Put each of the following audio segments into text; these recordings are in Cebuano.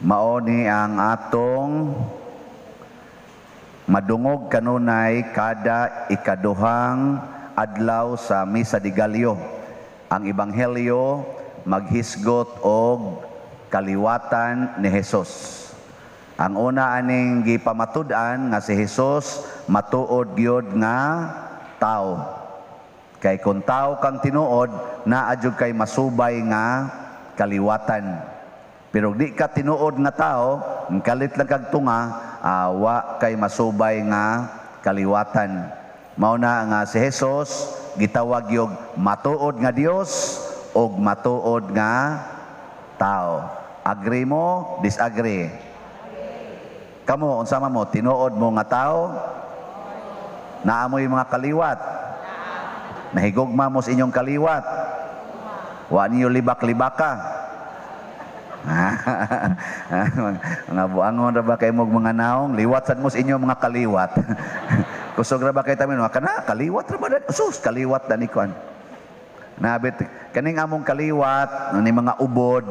Mao ni ang atong madungog kanunay kada ikaduhang adlaw sa Misa de Gallo. Ang Ebanghelyo maghisgot og kaliwatan ni Jesus. Ang una aning gipamatud-an nga si Jesus matuod gyud nga tao. Kay kung tao kang tinuod, naa jud kay masubay nga kaliwatan. Pero di ka tinuod nga tao, kalit lang kag tunga, wa kay masubay nga kaliwatan. Mao na nga si Jesus gitawag yung matuod nga Dios og matuod nga tao. Agree mo, disagree? Kamo, unsa man mo, tinuod mo nga tao? Naa moy mga kaliwat? Nahigugma mo sa inyong kaliwat? Wa niyo libak-libaka? Mga buangon ra ba kay mog mga naong, liwat sad mo sa inyong mga kaliwat. Kusog ra ba kay tamin, kana kaliwat ra ba dan? Sus, kaliwat dan ikuan. Nabit kaning among kaliwat ni mga ubod.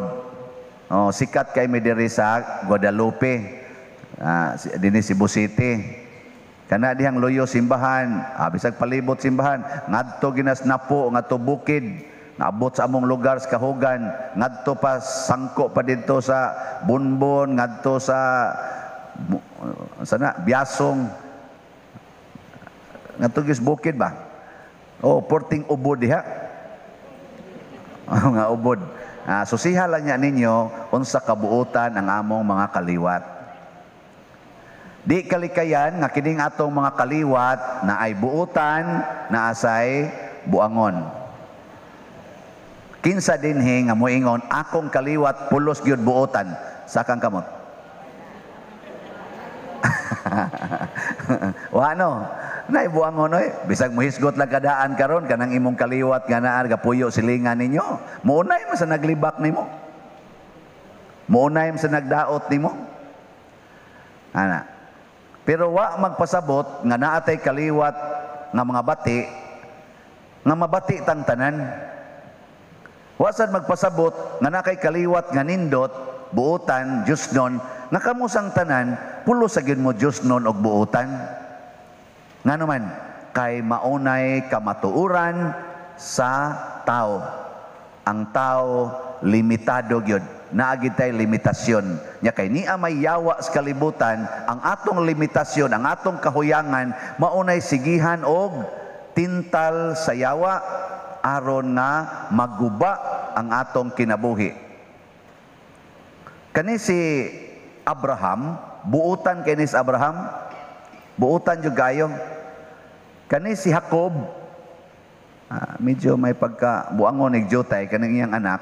Oh, sikat kay mi diri sa Guadalupe. Dinhi Cebu City. Kana dihang luyo simbahan, bisag palibot simbahan, ngadto ginas napo, ngadto bukid, naabot sa among lugar sa Kahugan, ngadto pa sangko pa didto sa Bunbon, ngadto sa sana Biasong. Ngadto gis bukid ba? Oh, porting ubod diha. Nga ubod. Susiha lang niya ninyo unsa kabuotan ang among mga kaliwat. Di kalikayan nga kining atong mga kaliwat na ay buutan na asay buangon. Kinsa dinhi nga moingon akong kaliwat pulos gyud buotan sa kang kamot? Wa no. Nay buangon oy, bisag mohisgot lang kadaan karon kanang imong kaliwat nga naa gapuyo silingan ninyo. Muunay man sa naglibak nimo. Muunay man sa nagdaot nimo. Ana. Pero wa magpasabot nga naatay kaliwat nga mga bati nga mabati tang tanan. Wa sad magpasabot nga nakay kaliwat nga nindot buotan Diyosnon nga kamo sang tanan pulos sa gyud mo Diyosnon og buotan. Ngano man kay maunay kamatuoran sa tao. Ang tao limitado gyud. Naa gyud tay limitasyon. Nya kay niya may yawa sa kalibutan, ang atong limitasyon, ang atong kahuyangan maunay sigihan og tintal sa yawa aron nga maguba ang atong kinabuhi. Kani si Abraham, buutan kay ni si Abraham, buutan jud kayo. Kani si Jacob, medyo may pagka buangon ig jutay kaning iyang anak,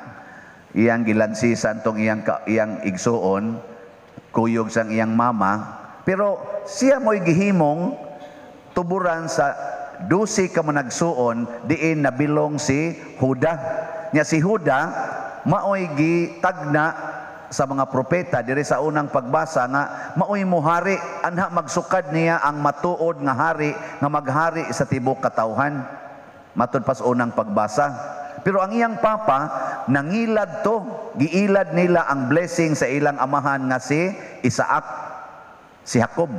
iyang gilansisan tong iyang iyang igsuon, kuyog sang iyang mama, pero siya mo'y gihimong tuburan sa 12 ka managsuon diin nabilong si Huda. Nya si Huda maoy gitagna sa mga propeta diri sa unang pagbasa nga maoy mohari, anha magsukad niya ang matuod nga hari nga maghari sa tibuok katawhan. Matud pa sa unang pagbasa. Pero ang iyang papa nangilad to, giilad nila ang blessing sa ilang amahan nga si Isaac, si Jacob.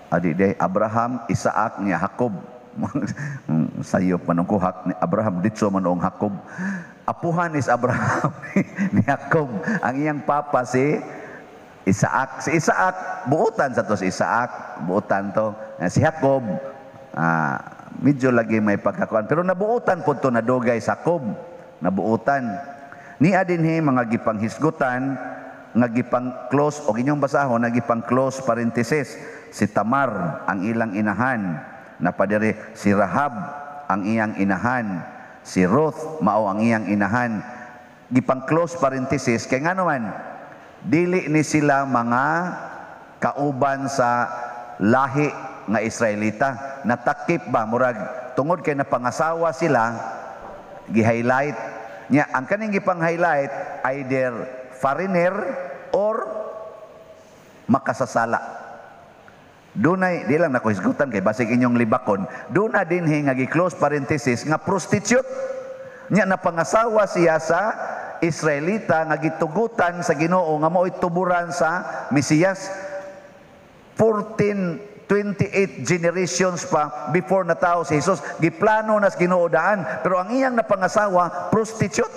Adi day Abraham, Isaac niya Jacob. Sayop man ko ni Abraham ditso man ong Jacob. Apuhan is Abraham ni Jacob. Ang iyang papa si Isaac. Si Isaac buotan sa to si Isaac, buotan to. Si Jacob medyo lagi may pagkakuan pero nabuotan pud to nadugay sa Jacob. Nabuotan. Niya dinhi mga gipanghisgutan nga gipang close og inyong basahon nga gipang close parenthesis si Tamar ang ilang inahan, napadiri si Rahab ang iyang inahan, si Ruth mao ang iyang inahan. Gipang close parenthesis kay ngano man dili ni sila mga kauban sa lahi nga Israelita. Natakip ba murag tungod kay napangasawa sila gi-highlight nya ang kaning gipang-highlight either foreigner or makasasala. Dunay di lang nako hisgutan kay basig inyong libakon. Duna dinhi nga gi-close parenthesis nga prostitute. Nya napangasawa siya sa Israelita nga gitugutan sa Ginoo nga mao'y tuburan sa Mesiyas. 1428 generations pa before natawo si Jesus, giplano na sa Ginoo daan, pero ang iyang napangasawa, prostitute.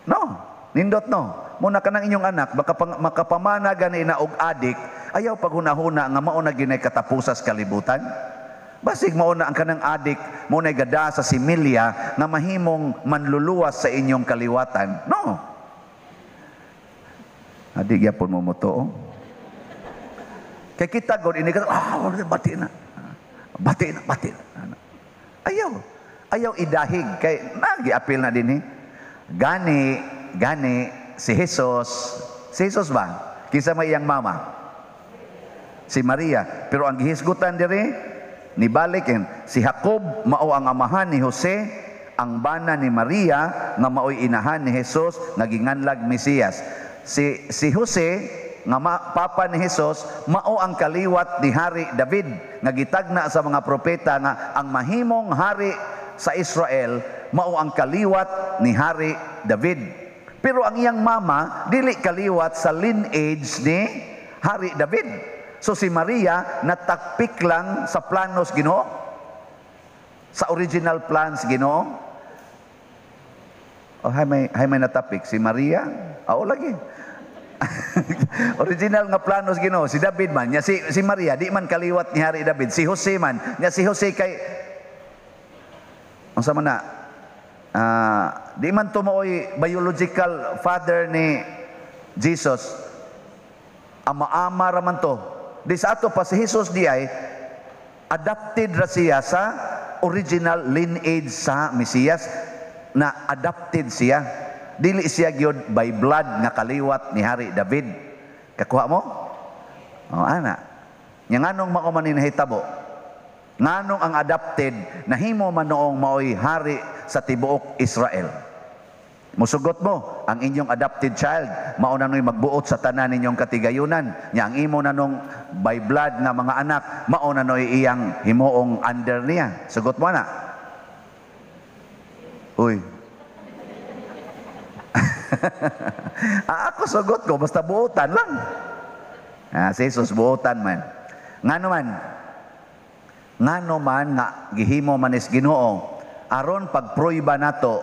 No, nindot, no? Muna kanang inyong anak makapamana gani na og adik, ayaw paghunahuna nga mao na ginay katapusas kalibutan. Basig mao na ang kanang adik mo na gada sa similya nga mahimong manluluwas sa inyong kaliwatan. No. Adi gyapon mo motuo. Kay kita god ini ka, ah, bati na. Bati na, bati na. Ayaw. Ayaw idahig kay nagiapil na dinhi. Gani, gani si Jesus, si Jesus ba? Kinsa may iyang mama? Si Maria. Pero ang gihisgutan diri nibalik si Jacob mao ang amahan ni Jose, ang bana ni Maria nga maoy inahan ni Jesus nga ginganlag Mesiyas. Si si Jose nga papa ni Jesus mao ang kaliwat ni Hari David nga gitagna sa mga propeta nga ang mahimong hari sa Israel mao ang kaliwat ni Hari David. Pero ang iyang mama dili kaliwat sa lineage ni Hari David. So si Maria natakpik lang sa planos Ginoo. Sa original plans Ginoo. Oh, hay may natapik si Maria. Oo lagi. Original nga planos Ginoo si David man nya si si Maria di man kaliwat ni Hari David, si Jose man nya si Jose kay unsa man na, di man to maoy biological father ni Jesus, ama-ama ra man to. Di sa ato pa si Jesus di ay adopted ra siya sa original lineage sa Mesiyas na adopted siya. Dili siya gyud by blood nga kaliwat ni Hari David. Kakuha mo? Oh, ana. Nya nganong mao man ni nahitabo? Nganong ang adopted nahimo man noong maoy hari sa tibuok Israel? Musugot mo, ang inyong adopted child, mao na no'y magbuot sa tanan ninyong katigayunan. Nya ang imo na nung by blood nga mga anak, mao na no'y iyang himuong under niya. Sugot mo na. Uy. Ah, ako sugot ko, basta buotan lang. Ah, si Jesus buotan man. Ngano man? Ngano man nga gihimo man is Ginoo aron pagpruiba nato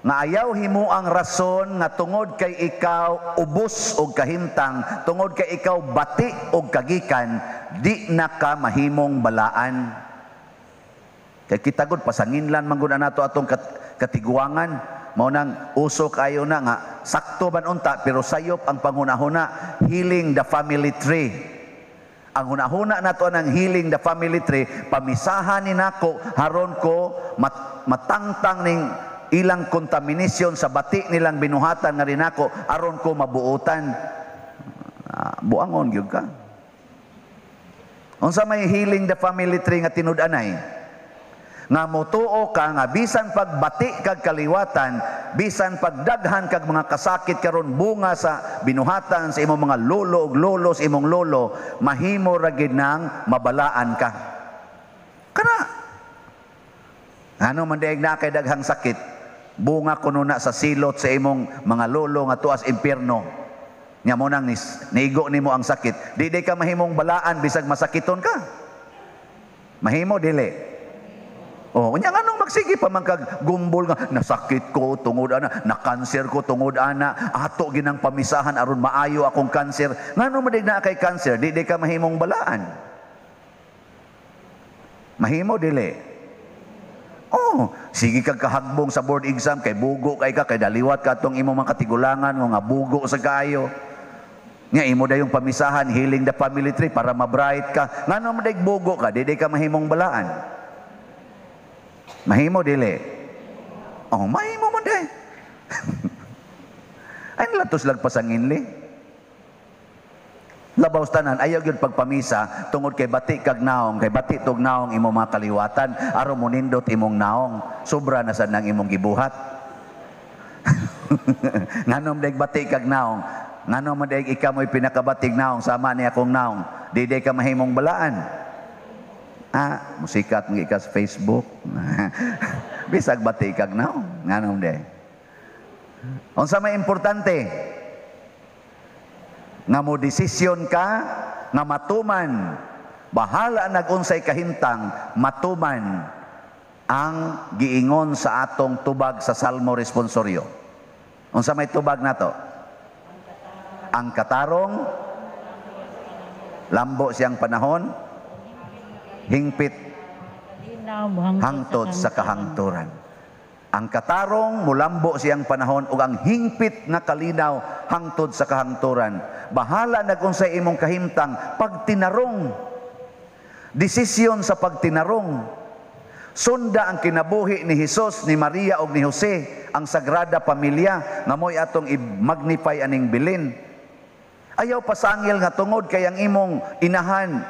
nga ayaw himo ang rason nga tungod kay ikaw ubos og kahimtang, tungod kay ikaw bati og kagikan, di na ka mahimong balaan. Kay kita gud pasanginlan man gud nato atong katiguangan. Mao nang uso kayo na nga sakto ban unta, pero sayop ang panghunahuna, healing the family tree. Ang hunahuna nato ng healing the family tree, pamisahan ni nako haron ko matangtang ning ilang contamination sa bati nilang binuhatan nga rinako aron ko mabuotan. Buangon gyud ka. Unsa may healing the family tree nga tinud-anay? Nga motuo ka nga bisan pagbati kag kaliwatan, bisan pagdaghan kag mga kasakit karon bunga sa binuhatan sa imong mga lolo ug lolo sa imong lolo, mahimo ra gid nang mabalaan ka. Kana ano man daig na kay daghang sakit, bunga kuno na sa silot sa imong mga lolo nga tuas impierno. Nya mo nang niigo nimo ang sakit. Di ka mahimong balaan bisag masakiton ka. Mahimo dili. Oh, unya nganong magsige pa man kag gumbol nga nasakit ko tungod ana, na cancer ko tungod ana, ato ginang pamisahan aron maayo akong cancer. Ngano man na kay cancer, di ka mahimong balaan. Mahimo dili. Oh, sige kag kahagbong sa board exam kay bugo kay ka, kay daliwat ka atong imong mga katigulangan nga bugo sa kaayo. Nga imo dayong pamisahan healing the family tree para ma-bright ka. Ngano man bugo ka, di ka mahimong balaan. Mahimo dili. Oh, mahimo man day. Ay nalatos lag pasanginli. Labaw tanan ayaw gyud pagpamisa tungod kay bati kag naong, kay bati tog naong imong mga kaliwatan aron monindot imong naong. Sobra na sad nang imong gibuhat. Nganom daig bati kag naong? Ngano man daig ikaw mo'y pinakabatig naong sama ni akong naong? Di day ka mahimong balaan. Ah, musikat mga ika sa Facebook. Bisag bati kag naong. Nganom day? Unsa may importante? Nga mo desisyon ka nga matuman, bahala nag-unsay kahimtang, matuman ang giingon sa atong tubag sa Salmo Responsorio. Unsa may tubag nato? Ang katarong lambo siyang panahon, hingpit hangtod sa kahangturan. Ang katarong mulambo siyang panahon ug ang hingpit nga kalinaw hangtod sa kahangturan. Bahala na kung sa imong kahimtang, pagtinarong, desisyon sa pagtinarong. Sunda ang kinabuhi ni Hesus, ni Maria ug ni Jose, ang Sagrada Pamilya nga mo'y atong i-magnify aning bilin. Ayaw pasangil nga tungod kay ang imong inahan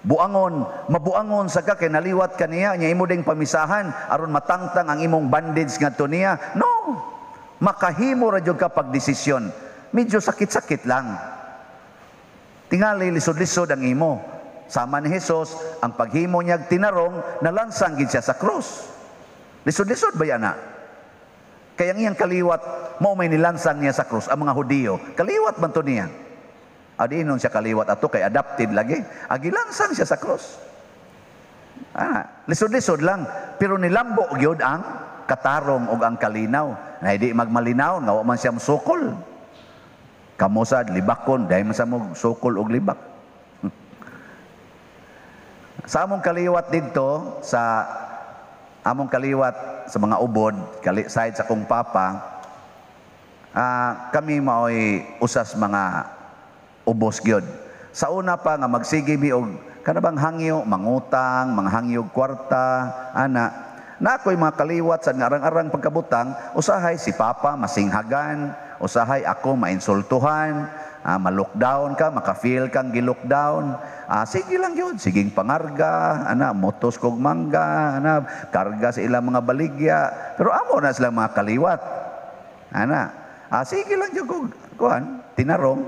buangon, mabuangon sa ka kay naliwat ka niya, nya imo ding pamisahan aron matangtang ang imong bandage ngadto niya. No. Makahimo ra jud ka pagdesisyon. Medyo sakit-sakit lang. Tingali lisod-lisod ang imo. Sama ni Jesus, ang paghimo niyag tinarong, nalansang gid siya sa krus. Lisod-lisod ba yan na? Kaya ang iyang kaliwat, mao may nilansang niya sa krus, ang mga Hudiyo. Kaliwat man to niya. Adi inon siya kaliwat ato kay adopted lagi. Agilansang siya sa krus. Lisod-lisod lang. Pero nilambo gyud ang katarong og ang kalinaw. Na hindi magmalinaw, nga wa man siya sukol. Kamosad, libakon, dahil man sa mo sukol og libak. Sa among kaliwat didto, sa among kaliwat sa mga ubod, side sa kong papa, kami maoy usas mga ubos gyud. Sa una pa nga magsige mi og kana bang hangyo, mangutang, mga hangyo kwarta, ana. Na ako'y mga kaliwat sa arang-arang pagkabutang, usahay si papa masinghagan, usahay ako mainsultuhan, ma-lockdown ka, maka-feel kang gi-lockdown. Sige lang yun, siging pangarga, ana, motos kog mangga, ana, karga sa ilang mga baligya. Pero amo na silang mga kaliwat. Ana, sige lang yun kog kuan, tinarong,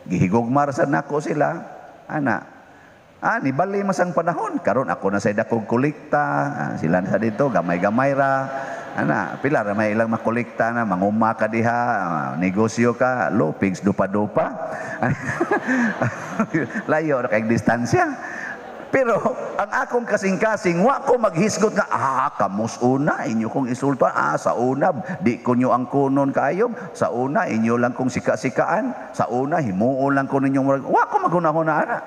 gihigugmar sa nako sila, ana. Nibali masang panahon, karon ako na sa dakog kolekta, sila na sa dito, gamay-gamay ra. Ana, pila ra may ilang makolekta na, manguma ka diha, negosyo ka, lopigs, dupa-dupa. Layo ra kay distansya. Pero ang akong kasing-kasing, wa ko maghisgot nga, kamos una, inyo kong isultuan, sa una, di ko nyo ang kunon kayo, sa una, inyo lang kong sika-sikaan, sa una, himuon lang ko ninyong, wa ko maghunahuna, ana.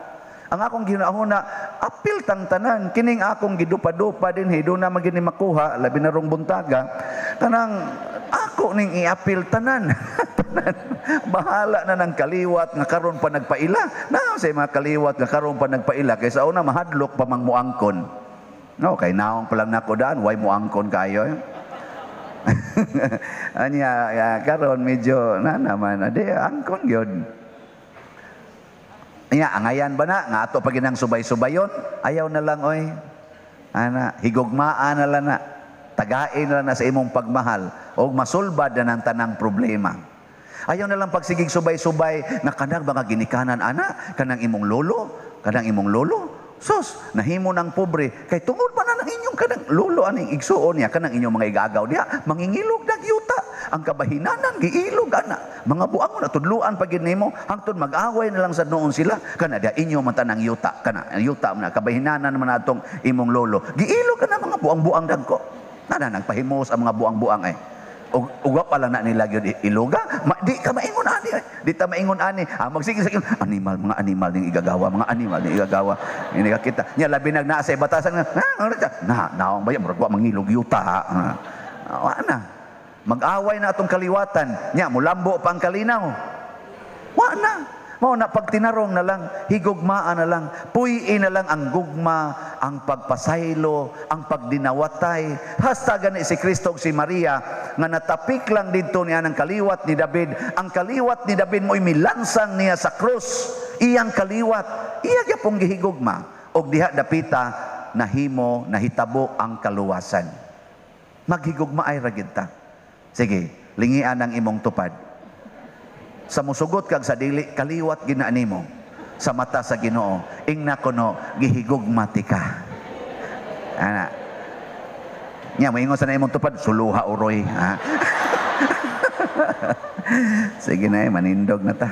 Ang akong ginahuna, apil tang tanan, kining akong gidupa-dupa din, hido na magini makuha, labi na rong buntaga, kanang ako ning iapil tanan. Tanan. Bahala na ng kaliwat nga karon pa nagpaila. Na sa mga kaliwat nga karon pa nagpaila kaysa una mahadlok pa mang muangkon. No, kay naong pa lang nako daan, way muangkon kayo. Anya ya, karon medyo na naman ade angkon gyud. Nya angayan ba na nga ato pa ginang subay-subayon? Ayaw na lang oy. Ana, higugmaan na lang na. Tagain na lang na sa imong pagmahal og masulbad na ng tanang problema. Ayaw na lang pagsigig subay-subay nga kanang mga ginikanan ana, kanang imong lolo, kanang imong lolo. Sus, nahimo ng pobre kay tungod man na ng inyong kanang lolo aning igsuon niya kanang inyong mga igagaw diha, mangingilog na gyuta. Ang kabahinanan giilog ana. Mga buangon na tudluan pa gid nimo hangtod mag-away na lang sa noon sila kana diha inyo man tanang yuta kana yuta man kabahinanan man atong imong lolo. Giilog kana mga buang-buang dagko. Nana nagpahimos ang mga buang-buang ay. Uga pala na nila gyud iloga, di ka maingon ani, di ta maingon ani. Magsige sa animal, mga animal ning igagawa, mga animal ning igagawa. Ini ka kita. Nya labi nag naa sa batasan na, na naong ba murag wa mangilog yuta. Wa na. Mag-away na atong kaliwatan. Nya mulambo pa ang kalinaw. Wa na. Mao na pagtinarong na lang, higugmaan na lang, puy-i na lang ang gugma, ang pagpasaylo, ang pagdinawatay. Hasta gani si Kristo ug si Maria nga natapik lang didto niya ng kaliwat ni David. Ang kaliwat ni David mo'y milansang niya sa krus. Iyang kaliwat, iya gyapong gihigugma. Og diha dapita nahimo, nahitabo ang kaluwasan. Maghigugma ay ra gid ta. Sige, lingian ang imong tupad. Sa musugot kag sa dili, kaliwat gina nimo sa mata sa Ginoo. Ingna kuno gihigugma ti ka. Ana. Nya moingon sa imong tupad, suluha uroy. Ha? Sige na eh, manindog na ta.